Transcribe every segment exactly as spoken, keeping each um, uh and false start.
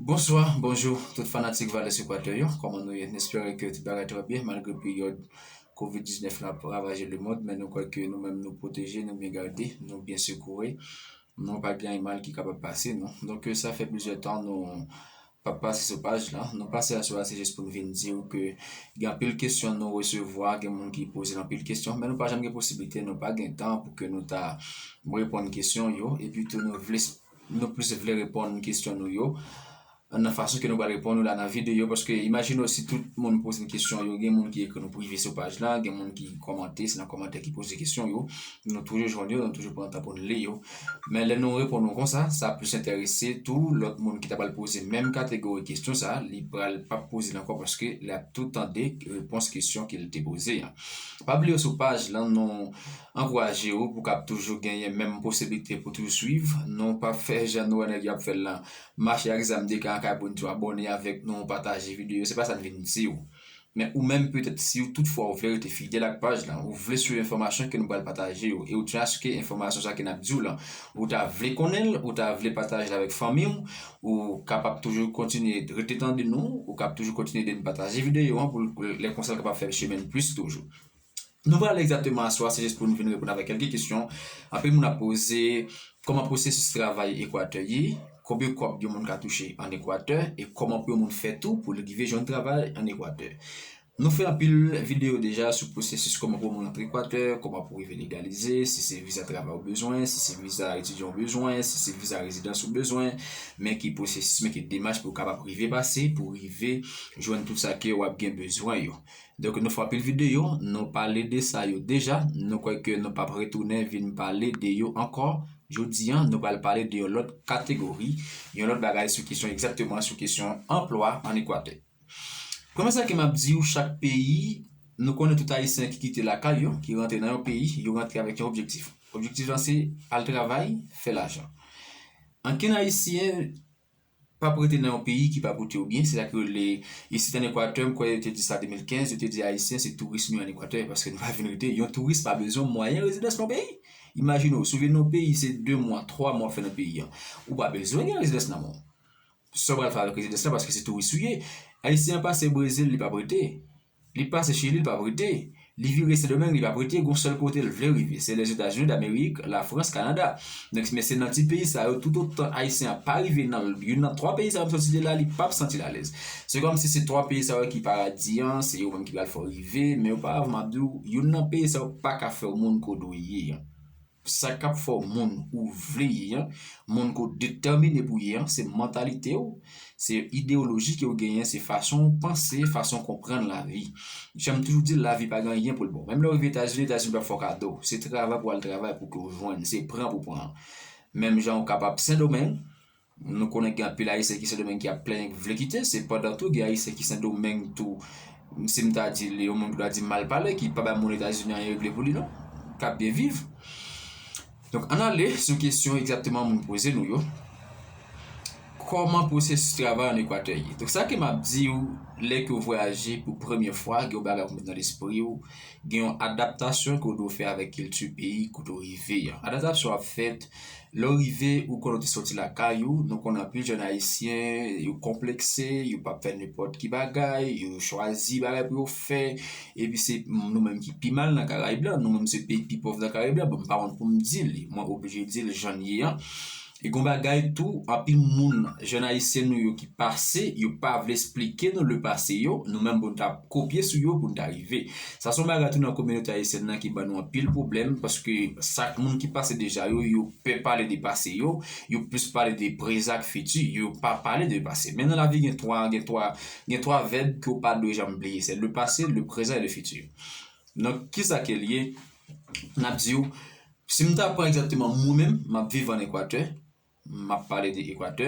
Bonswa, bonjou, tout fanatik Valès Ekwatè yo. Kòman nou ye? Nou espere ke tout bagay trè byen, malgre peryòd kovid diznèf la ap ravaje lemonn, men nou kwè ke nou menm nou pwoteje, nou byen gade, nou byen sekoure. Nou pa gen anyen mal ki kapab pase nou. Donk, sa fè plizyè tan nou p ap pase sou paj la. Nou pase aswè a, se jis pou n vin di w ke gen anpil kesyon nou resevwa, gen moun ki poze n anpil kesyon, men nou pa janm gen posiblite, nou pa gen tan pou ke nou ta reponn kesyon yo, epi tou nou vle, nou plis vle reponn kesyon nou yo nan fason ke nou pral reponn yo la nan videyo, paske imajine w si tout moun poze n kesyon yo, gen moun ki ekri nou prive sou paj la, gen moun ki kòmante, se nan kòmantè ki poze kesyon yo, nou toujou jwenn yo, nou toujou pran tan pou n li yo. Men lè nou reponn yo konsa, sa plis enterese tou lòt moun ki ta pral poze menm kategori kesyon sa, li pral p ap poze l ankò paske l ap tou tande repons kesyon ke l te poze an. Pa bliye sou paj lan, nou ankouraje w pou w kab toujou genyen menm posiblite pou toujou swiv. Nou p ap fè jan nou wè nèg yo ap fè l lan, mache ak zam de kan an kay pou n toujou abòne avèk nou, pataje videyo. Se pa sa n vin di w. Men ou menm, petèt, si w toutfwa ou vle rete fidèl ak paj lan, ou vle swiv enfòmasyon ke nou pral pataje yo, e ou tchaske enfòmasyon sa ke n ap di w lan, ou ta vle konnen l, ou ta vle pataje l avèk fanmi w, ou kapab toujou kontinye rete tande nou, ou kab toujou kontinye ede n pataje videyo an pou l, lè konsa l kapab fè chemen l plis toujou. Nou pral egzakteman aswè a, se jis pou n vin reponn avèk kèlke kesyon. Anpil moun ap poze, kòman pwosesis travay Ekwatè ye, konbyen kòb yon moun ka touche ann Ekwatè, e kòman pou yon moun fè tou pou l rive jwenn travay ann Ekwatè. Nou fè anpil videyo deja sou pwosesis kòman pou yon moun antre Ekwatè, kòman pou rive legalize, si se viza travay ou bezwen, si se viza etidyan ou bezwen, si se viza rezidans ou bezwen, men ki pwosesis, men ki demach pou w kapab rive pase, pou rive jwenn tout sa ke w ap gen bezwen yo. Donk, nou fè anpil videyo, nou pale de sa yo deja, nou kwè ke nou p ap retounen vin pale de yo ankò. Jodi an, nou pral pale de yon lòt kategori, yon lòt bagay sou kesyon, egzakteman sou kesyon anplwa ann Ekwatè. Premye sa ke m ap di w, chak peyi, nou konnen tout Ayisyen ki kite lakay yo, ki rantre nan yon peyi, yo rantre avèk yon objektif. Objektif lan se al travay, fè lajan. Ankenn Ayisyen p ap rete nan yon peyi ki pa pote w byen, se sa ki rele, isit ann Ekwatè, m kwè yo te di sa de mil kenz, yo te di Ayisyen se touris nou ye ann Ekwatè, paske nou pa vin rete. Yon touris pa bezwen mwayen rezidans nan peyi. Imajine w, si w vin nan yon peyi, se de mwa, twa mwa w ap fè nan peyi an. Ou pa bezwen gen rezidans nan men w. Sa w pral fè avèk rezidans lan, paske se touris ou ye. Ayisyen an pase Brezil, li p ap rete. Li pase Chili, li p ap rete. Li vire Sendomeng, li p ap rete. Gon sèl kote l vle rive, se Lèzetazini Damerik, Lafrans, Kanada. Donk, men se nan ti peyi sa yo, toutotan Ayisyen an pa rive nan youn nan twa peyi sa yo m sot site la, li p ap santi l alèz. Se kòmsi se twa peyi sa yo ki paradi an, se yo menm ki pral fè w rive, men oparavan m ap di w, youn nan peyi sa yo pa ka fè w moun ke w dwe ye an. Sa k ap fè w moun ou vle ye an, moun ke w detèmine pou w ye an, se mantalite w, se ideyoloji ke w genyen, se fason w panse, fason w konprann lavi. Jan m toujou di l, lavi pa gen anyen pou l ba w. Menm lè w rive Etazini, Etazini p ap fè w kado. Se travay pou w al travay pou ke w jwenn, se pran pou w pran. Menm jan w kapab Sendomeng, nou konnen gen anpil Ayisyen ki Sendomeng ki ap plenyen, ki vle kite, sepandan tou, gen Ayisyen ki Sendomeng tou, si m ta di l, yon moun ki ta di mal pale, ki pa bay moun Etazini anyen regle pou li non, k ap byen viv. Donk, ann ale sou kesyon egzakteman moun poze nou yo. Kòman pwosesis travay ann Ekwatè ye? Donk, sa ke m ap di w, lè ke w vwayaje pou premye fwa, gen yon bagay pou w met nan lespri w, gen yon adaptasyon ke w dwe fè avèk kilti peyi kote w rive an. Adaptasyon ap fèt lè w rive, ou konnen w te soti lakay ou, nou konnen anpil jèn ayisyen, yo konplekse, yo p ap fè nenpòt ki bagay, yo chwazi bagay pou yo fè, epi se nou menm ki pi mal nan Karayib la, nou menm se peyi ki pi pòv nan Karayib la, bon, m pa wont pou m di li, mwen oblije di l jan l ye an. E gon bagay tou, anpil moun, jèn ayisyen nou yo ki pase, yo pa vle esplike nou lepase yo, nou menm pou n ta kopye sou yo pou n ta rive. Sa se yon bagay tou nan kominote ayisyèn nan ki ban nou anpil pwoblèm, paske sa moun ki pase deja yo, yo pè pale de pase yo, yo plis pale de prezan ak fiti, yo pa pale de pase. Men nan lavi gen twa, gen twa, gen twa vèb ke w pa dwe janm bliye, se le passé, le présent et le futur. Donk, kisa ke l ye? N ap di w, si m ta pran egzakteman mwen menm, m ap viv ann Ekwatè, m ap pale de Ekwatè,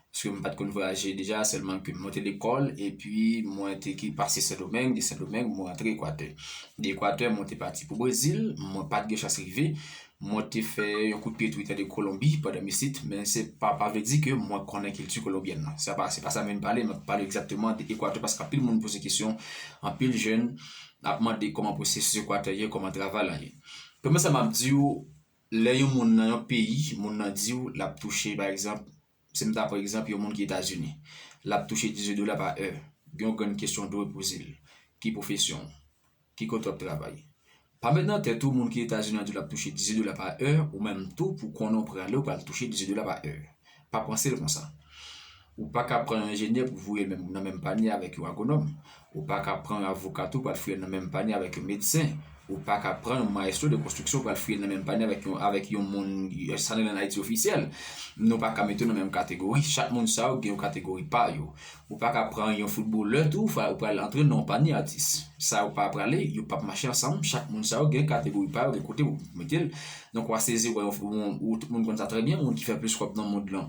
paske m pa t konn vwayaje deja, sèlman ke mwen te lekòl, epi mwen te ki pase Sendomeng, de Sendomeng, mwen rantre Ekwatè. De Ekwatè, mwen te pati pou Brezil, mwen pa t gen chans rive, mwen te fè yon kout pye tou, tande Kolonbi pandan m isit, men se pa, pa vle di ke mwen konnen kilti kolonbyèn nan. Sa pa, se pa sa m vin pale, m ap pale egzakteman de Ekwatè, paske anpil moun poze kesyon, anpil jèn ap mande kòman pwosesis Ekwatè ye, kòman travay la ye. Premye sa m ap di w, lè yon moun nan yon peyi, moun nan di w l ap touche, pa egzanp, si m ta pran egzanp yon moun ki Etazini, l ap touche dizuit dola pa è. Gen yon grenn kesyon w dwe poze l. Ki pwofesyon w? Ki kote w ap travay? Pa met nan tèt ou moun ki Etazini an di w l ap touche dizuit dola pa è, ou menm tou pou konnen w prale ou pral touche dizuit dola pa è. Pa panse l konsa. Ou pa ka pran yon enjenyè pou voye l menm nan menm panye avèk yon agwonòm. Ou pa ka pran yon avoka tou pou al foure l nan menm panye avèk yon medsen. Ou pa ka pran yon mayestwo de konstriksyon pou al foure l nan menm panye avèk yon, avèk yon moun, sa nou rele an Ayiti ofisyèl. Nou pa ka mete yo nan menm kategori. Chak moun sa yo gen yon kategori pa yo. Ou pa ka pran yon foutbolè tou, ou pral antre nan yon panye atis. Sa yo pa prale, yo p ap mache ansanm. Chak moun sa yo gen kategori pa yo, gen kote pou mete l. Donk, w a sezi wè yon, yon, yon, tout moun konn sa trè byen, moun ki fè plis kòb nan mond lan,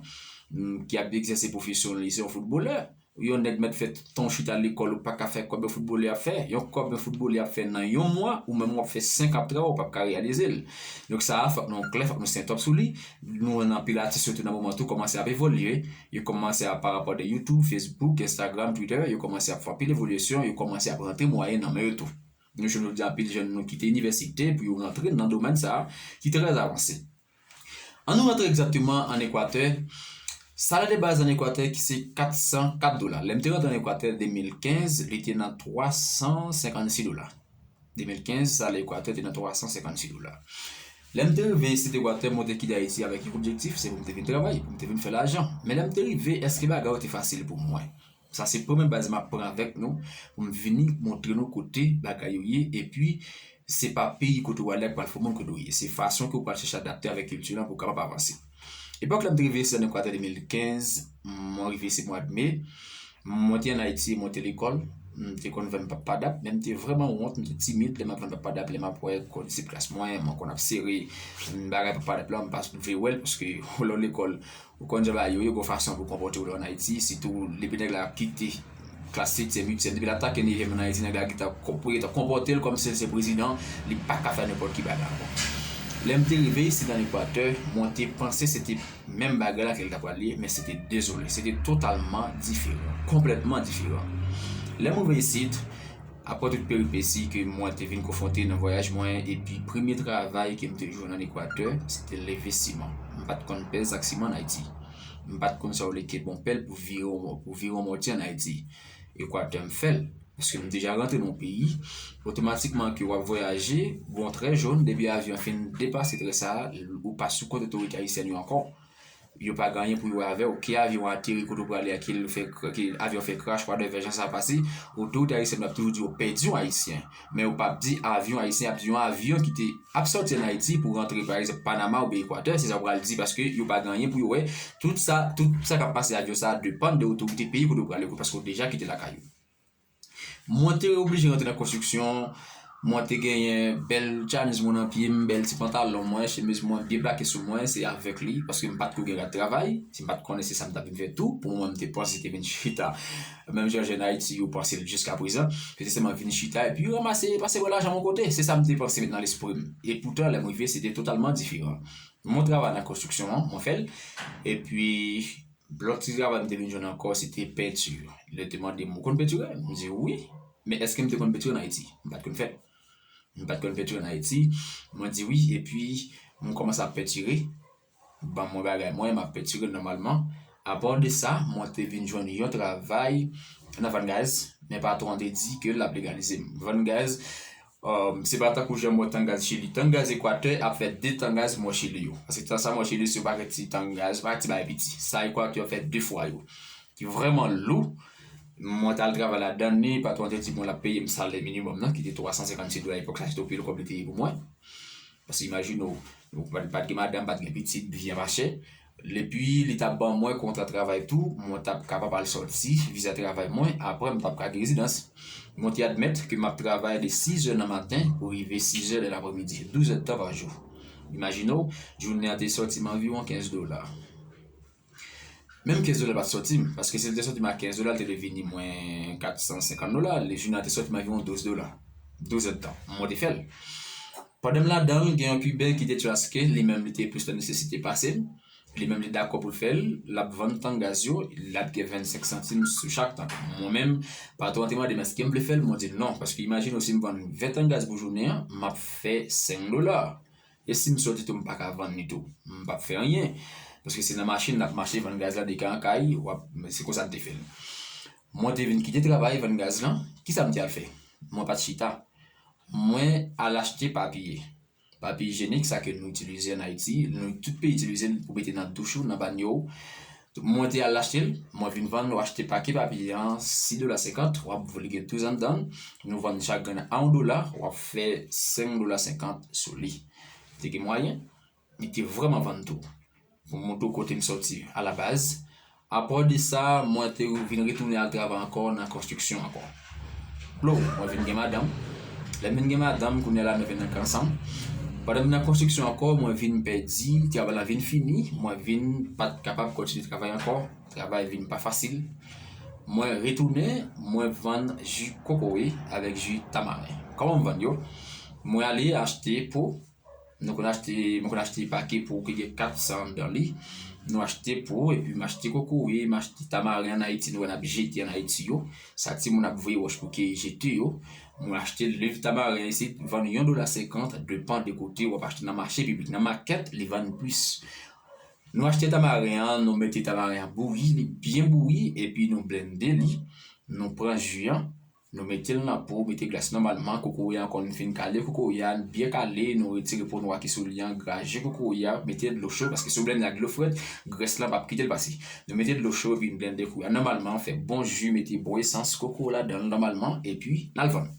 mm, ki ap egzèse pwofesyon li, se yon foutbolè. Yon nèg mèt fè tan w chita lekòl, ou pa ka fè kòb yon foutbolè ap fè. Yon kòb yon foutbolè ap fè nan yon mwa, ou menm w ap fè senk an ap travay, ou p ap ka reyalize l. Donk, sa a, fòk nou klè, fòk nou sen twòp sou li. Nou wè anpil atis yo tou nan moman tou kòmanse ap evolye. Yo kòmanse ap, pa rapò de YouTube, Facebook, Instagram, Twitter, yo kòmanse ap fè anpil evolisyon, yo kòmanse ap rantre mwayen nan men yo tou. Nou jwenn jodi a anpil jèn nou kite inivèsite pou yo rantre nan domèn sa a ki trè avanse. An nou rantre egzakteman ann Ekwatè. Salè de baz ann Ekwatè ki se kat san kat dola. Lè m te rantre ann Ekwatè de mil kenz, li te nan twa san senkannsis dola. De mil kenz, salè Ekwatè te nan twa san senkannsis dola. Lè m te rive isit Ekwatè, mwen te kite Ayiti avèk yon objektif, se pou m te vin travay, pou m te vin fè lajan. Men lè m te rive, èske bagay yo te fasil pou mwen? Sa se premye baz m ap pran avèk nou, pou m vini montre nou kote bagay yo ye, epi se pa peyi kote w ale a k pral fè w moun kote w ye. Se fason ke w pral chèche adapte avèk kilti lan pou w kapab avanse. Epòk la m te rive isit ann Ekwatè de mil kenz, mwen rive isit mwa de me, mwen te ann Ayiti, mwen te lekòl, m te konn vann papadap, men m te vrèman wont, m te timid lè m ap vann papadap, lè m ap wè kondisip klas mwen, mwen konn ap sere, m, bagay papadap la, m pa vle wè l, paske lè w lekòl, ou konn jan bagay yo ye, gon fason pou w konpòte w lè w ann Ayiti, sitou depi nèg la ap kite klas setyèm, uityèm, depi l atake nevyèm ann Ayiti, nèg la gentan konpòte l kòmsi l se prezidan, li pa ka fè nenpòt ki bagay ankò. Lè m te rive isit ann Ekwatè, mwen te panse se te menm bagay la ke l ta pral ye, men se te dezole, se te totalman diferan, konplètman diferan. Lè m rive isit, apre tout peripesi ke mwen te vin konfwonte nan vwayaj mwen, epi premye travay ke m te jwenn ann Ekwatè, se te leve siman. M pa t konn pèz ak siman ann Ayiti. M pa t konn sa yo rele kenbe yon pèl pou vire yon, pou vire yon mòtye ann Ayiti. Ekwatè m fè l, paske m deja rantre nan yon peyi, otomatikman ke w ap vwayaje, bon, trè jòn, depi avyon an fin depase trè sa a, ou pa sou kont otorite ayisyèn yo ankò. Yo pa gen anyen pou yo wè avè w. Ke avyon an ateri kote w prale a, ke l fè, ke avyon fè crash, whatever, jan sa pase, otorite ayisyèn yo ap toujou di yo pèdi yon Ayisyen. Men yo p ap di avyon ayisyen, y ap di yon avyon ki te ap sòti ann Ayiti pou rantre, pa egzanp, Panama oubyen Ekwatè, se sa yo pral di, paske yo pa gen anyen pou yo wè. Tout sa, tout sa k ap pase avyon sa a depann de otorite peyi kote w prale, paske w deja kite lakay ou. Mwen te oblije rantre nan konstriksyon. Mwen te genyen bèl tchamiz mwen nan pye m, bèl ti pantalon mwen, chemiz mwen byen plake sou mwen, se avèk li, paske m pa t ko gen rad travay, si m pa t konnen se sa m t ap vin fè tou, pou mwen m te panse se te vin chita. Menm jan jèn Ayiti yo panse l jiskaprezan, se te sèlman vin chita epi ranmase, pase bò lajan yon kote, se sa m te panse met nan lespri m. Epoutan, lè m rive, se te totalman diferan. Mwen travay nan konstriksyon an, mwen fè l, epi lòt ti travay m te vin jwenn ankò, se te penti. Yo te mande m, ou konn pentire? M di wi. Men èske m te konn pentire ann Ayiti? M pa t konn fè l. M pa t konn pentire ann Ayiti. Mwen di wi, epi mwen kòmanse ap pentire. Ban mwen bagay mwen, m ap pentire nòmalman. Apa de sa, mwen te vin jwenn yon travay nan vann gaz, men patwon an te di ke l ap legalize m. Vann gaz, Um, se pa tankou jan m wè tangaz Chili. Tangaz Ekwatè ap fè de tangaz mò Chili yo. Paske tan sa mò Chili se yon pakèt ti tangaz, yon pakèt ti bagay piti. Sa Ekwatè ap fè de fwa yo. Ki vrèman lou. Mwen t al travay ladan li, patwon an te di mwen l ap peye m salè minimòm nan, ki te twa san senkannsis dola epòk sa, se te yon pil kòb li te ye pou mwen. Paske imajine w, nou pa t, pa t gen madanm, pa t gen pitit, vi an pa chè. Epi li t ap ban mwen kontra travay tou, mwen t ap kapab al sòti viza travay mwen, apre m t ap ka gen rezidans. Mwen te admèt ke m ap travay de sizè nan maten pou rive sizè de lapremidi, douz èdtan pa jou. Imajine w, jounen an te sòti m anviwon kenz dola. Menm kenz dola pa t sòti m, paske si l te sòti m a kenz dola, l te dwe vini mwen kat san senkant dola, jounen an te sòti m anviwon douz dola. Douz èdtan, mwen te fè l. Pandan m ladan l, gen yon Kiben ki te di aske li menm li te plis nan nesesite pase m. Li menm li dakò pou l fè l, l ap vann tangaz yo, l ap gen vennsenk santim sou chak tang. Mwen menm, patwon an te mande m èske m vle fè l, mwen di l non, paske imajine w si m vann ven tangaz pou jounen an, m ap fè senk dola. E si m sòti tou, m pa ka vann li tou, m p ap fè anyen. Paske se nan machin n ap mache, vann gaz la, de kay an kay, w ap, se konsa n te fè l. Mwen te vin kite travay, vann gaz lan, kisa m te al fè? Mwen pa t chita. Mwen al achte papye. Papye ijyenik, sa ke nou itilize ann Ayiti, nou tout peyi itilize l pou mete nan douch ou, nan banyo w. Mwen te al achte l, mwen vin vann, nou achte pake papye an, sis dola senkant, w ap, li gen douz anndan l, nou vann chak grenn a yon dola, w ap fè senk dola senkant sou li. Te gen mwayen, li te vrèman vann tou. Pou montre w kote m sòti alabaz. Apre de sa, mwen te vin retounen al travay ankò nan konstriksyon ankò. Plo, mwen vin gen madanm. Lè m vin gen madanm, kounye a la nou vin nan kay ansanm. Pandan m nan konstriksyon ankò, mwen vin pèdi, travay la vin fini, mwen vin pa t kapab kontinye travay ankò. Travay vin pa fasil. Mwen retounen, mwen vann ji kokoye avèk ji tamaren. Kòman m vann yo? Mwen ale achte po, nou konn achte, mwen konn achte pake po ki gen kat san anndan li. Nou achte po, epi m achte kokoye, m achte tamaren ann Ayiti, nou wè n ap jete ann Ayiti yo. Sa timoun ap voye wòch pou ke jete yo. Mwen achte liv tamaren isit, vann yon dola senkant, depan de kote w ap achte nan mache piblik. Nan makèt, li vann plis. Nou achte tamaren an, nou mete tamaren an bouyi, li byen bouyi, epi nou blende li, nou pran ji an, nou mete l nan po, mete glas nòmalman, kokoye an ankò nou fin kale, kokoye a byen kale, nou retire po nwa ki sou li an, graje kokoye a, mete dlo cho, paske si w blende ak dlo frèt, grès lan p ap kite l pase. Nou mete dlo cho, epi n blende kokoye a nòmalman, fè bon ji, mete bon esans kokoye ladan l nòmalman, epi n al vann.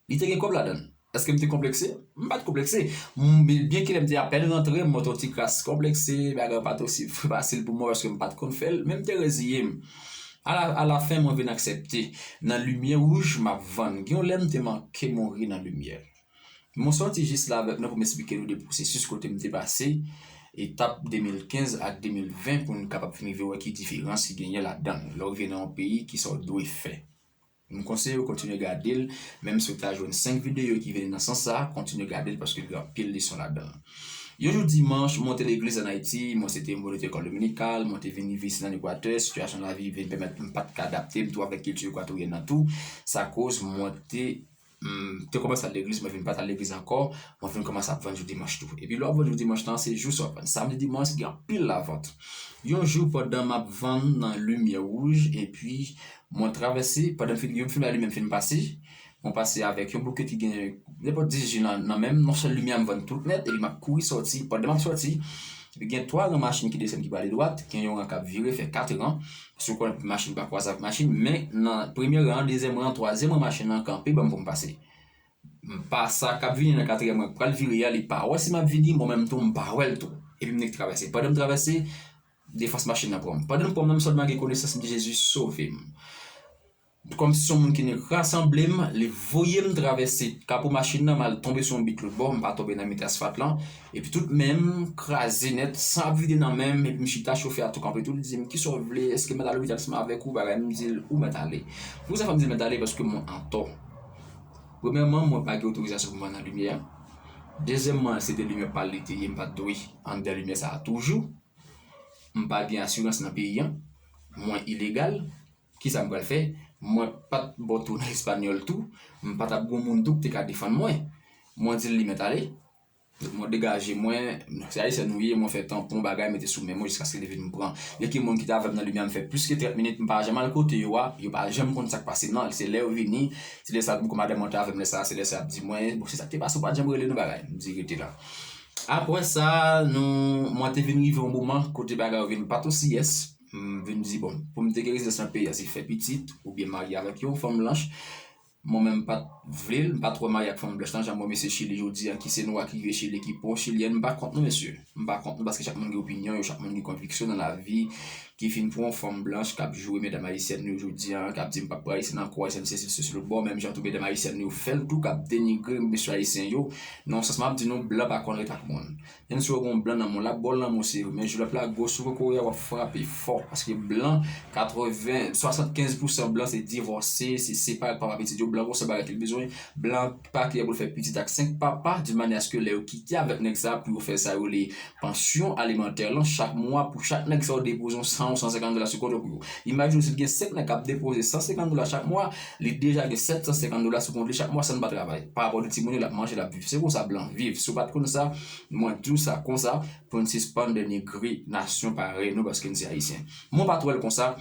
Li te gen kòb ladan l. Èske m te konplekse? M pa t konplekse. M, byenke lè m te apèn rantre, m montre yon ti kras konplekse, bagay yo pa t osi fasil pou mwen paske m pa t konn fè l, men m te reziye m. Ala, alafen, mwen vin aksepte. Nan limyè wouj, m ap vann. Gen yon lè m te manke mouri nan limyè. Mwen sòti jis la avèk nou pou m esplike nou de pwosesis kote m te pase, etap de mil kenz ak de mil ven, pou n kapab fin rive wè ki diferans ki genyen ladan l. Lè w rive nan yon peyi, kisa w dwe fè. M konseye w kontinye gade l, menm si w ta jwenn senk videyo ki vini nan sans sa, kontinye gade l paske gen anpil leson ladan l. Yon jou dimanch, mwen te legliz ann Ayiti, mwen se te yon moniteur lekòl dominikal, mwen te vin viv isit ann Ekwatè, sitiyasyon lavi vin pèmèt m pa t ka adapte m tou avèk kilti ekwatoryen nan tou, sa koz mwen te, m, te kòmanse al legliz, mwen vin pa t al legliz ankò, mwen vin kòmanse ap vann jou dimanch tou. Epi lè w ap vann jou dimanch lan, se jou sa w ap vann. Samdi, dimanch, gen anpil lavant. Yon jou, pandan m ap vann nan limyè wouj, epi mwen travèse, pandan m fin, yon fim lalime m fin pase, mwen pase avèk yon bouke ki gen nenpòt dis ji nan, nan men m, yon sèl limyè m vann tout nèt, epi m ap kouri sòti. Pandan m ap sòti, epi gen twa ran machin ki desann ki prale dwat, gen yon ran k ap vire, fè kat ran, paske w konnen machin pa kwaze avèk machin, men nan premye ran an, dezyèm ran an, twazyèm ran machin nan kanpe ban m pou m pase. M pa sa k ap vini nan katriyèm ran k pral vire a, li pa wè si m ap vini, mwen menm tou, m pa wè l tou. Epi m nik travèse. Pandan m travèse, defans machin nan pran m. Pandan l pran m nan, m sèlman gen konesans, m di, Jezi, sove m. Kòmsi se yon moun ki nik rasanble m, li voye m travèse kapo machin nan, m al tonbe sou yon bik lòt bò, m pa tonbe nan mitan asfalt lan. Epi tout men m kraze nèt, san ap vide nan men m, epi m chita, chofè a tou kanpe tou, li di m, kisa w vle, èske m mèt al lopital ansanm avèk ou, bagay, m di l, ou mèt ale. Poukisa fè m di l mèt ale, paske mwen antò. Premyèman, mwen pa gen otorizasyon pou m vann nan limyè a. Dezyèmman, se de limyè pa l li te ye, m pa t dwe anndan limyè sa a toujou. M pa gen asirans nan peyi an. Mwen ilegal. Kisa m pral fè? Mwen pa t bon tou nan espanyòl tou. M pa t ap gen moun tou ki te ka defann mwen. Mwen di l li mèt ale. Mwen degaje mwen, se ayisyen nou ye, mwen fè tanpon bagay, mete sou men mwen jiskaske li vin pran. Gen ki moun ki te avè m nan limyè a, m fè plis ke trant minit, m pa janm al kote yo a, yo pa janm konn sa k pase nan. Se lè yo vini, se lè sa, tankou madanm mwen te avè m lè sa, se lè sa y ap di mwen, bon, se sa k te pase, ou pa t janm rele nou bagay. M di, rete la. Apre sa, nou, mwen te vin rive yon moman kote bagay yo vin pa t osi yès. M vin di, bon, pou m te gen rezidans nan peyi a, se fè pitit, oubyen marye avèk yon fanm blanch. Mwen menm m pa t vle l, m pa t twò marye ak fanm blanch lan, jan m wè mesye Chili jodi a, ki se nwa ki rive Chili, ki pran yon chilyèn, m pa kont nou, mesye. M pa kont nou, paske chak moun gen opinyon yo, chak moun gen konviksyon nan lavi, ki fin pran yon fanm blanch k ap joure medam ayisyèn yo jodi a, k ap di m p ap pran ayisyèn ankò, ayisyèn sesi, sesi lòt bò, menm jan tou medam ayisyèn yo fè l tou, k ap denigre mesye ayisyen yo. Nan yon sans, m ap di nou, blan pa konn ret ak moun. Menm si w wè gon blan nan men w, l ap ba w lanmou, se vre, men jou l ap lage w sou kokoye a, w ap frape fò. Paske blan, katreven, swasannkenz pousan blan se divòse, se separe ak papa pitit yo. Blan gon sèl bagay ke l bezwen. Blan pa klè pou l fè pitit ak senk papa, de manyè aske lè yo kite avèk nèg sa pou yo fè sa yo rele pansyon alimantè lan chak mwa, pou chak nèg sa yo depoze yon san ou san senkant dola sou kont yo pou yo. Imajine w si l gen senk nèg k ap depoze san senkant dola chak mwa, li deja gen sèt san senkant dola sou kont li chak mwa san l pa travay. Pa rapò de timoun yo l ap manje, l ap viv. Se konsa blan viv. Si w pa t konn sa, mwen di w sa konsa pou n sispann denigre nasyon parèy nou paske n se ayisyen. Mwen pa t wè l konsa.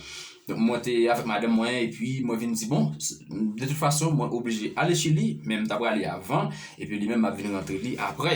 Donk, mwen te avèk madanm mwen, epi mwen vin di, bon, de tout fason, mwen oblije ale Chili, men m ta prale avan, epi li menm m ap vin rantre li apre.